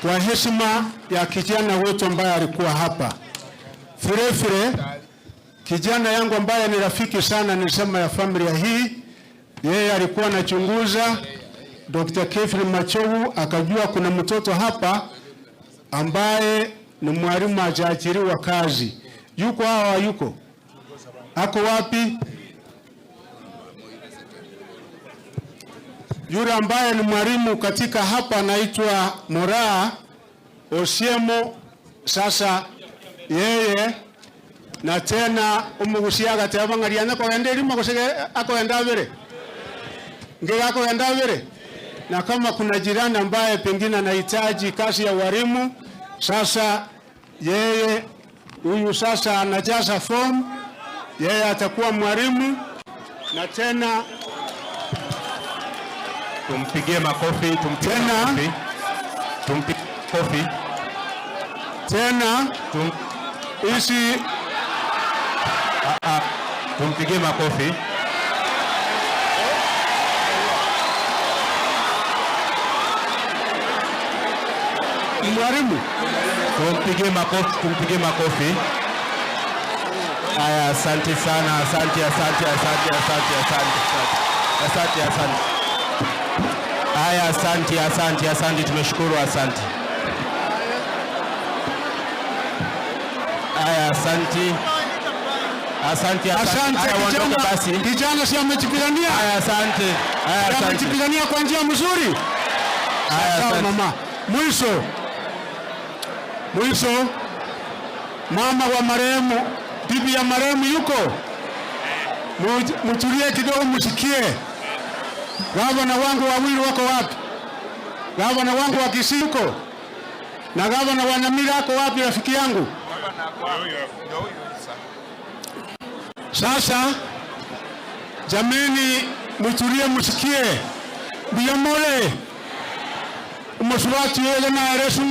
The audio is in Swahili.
kwa heshima ya kijana wetu ambaye alikuwa hapa. Vile vile kijana yangu ambaye ni rafiki sana, nisema ya familia hii, yeye alikuwa anachunguza Dr. Kevin Machogu, akajua kuna mtoto hapa ambaye ni mwalimu hajaajiriwa kazi. Yuko hawa yuko? Ako wapi? Yule ambaye ni mwalimu katika hapa anaitwa Moraa Osiemo. Sasa yeye na tena umugusiaga teba ng'ariana kogenda erimo gose akogenda abere ngega akogenda abere. Na kama kuna jirani ambaye pengine anahitaji kazi ya walimu, sasa yeye huyu sasa anajaza form, yeye atakuwa mwalimu na tena Tumpigie makofi, tumpigie Tena. makofi. Tumpigie makofi. Tena Tum, isi tumpigie makofi. Mwalimu. Tumpigie makofi, tumpigie makofi. Haya, asante sana, asante, asante, asante, asante, asante, asante, asante. Haya, asante, asante, asante, tumeshukuru, asante. Haya, asante. Asante, asante. Asante Haya, uondoke kijana, basi. Kijana si amejipigania? Haya, asante. Haya, asante. Amejipigania kwa njia mzuri. Haya, Sawa asante. mama. Mwisho. Mwisho. Mama wa marehemu, bibi ya marehemu yuko? Mtulie kidogo msikie. Gavana wangu wawili wako wapi? Gavana wangu wa Kisii yuko? Na gavana wa Nyamira ako wapi rafiki yangu? Sasa jameni, mtulie msikie. Biyamole. Umusubati yele na resu.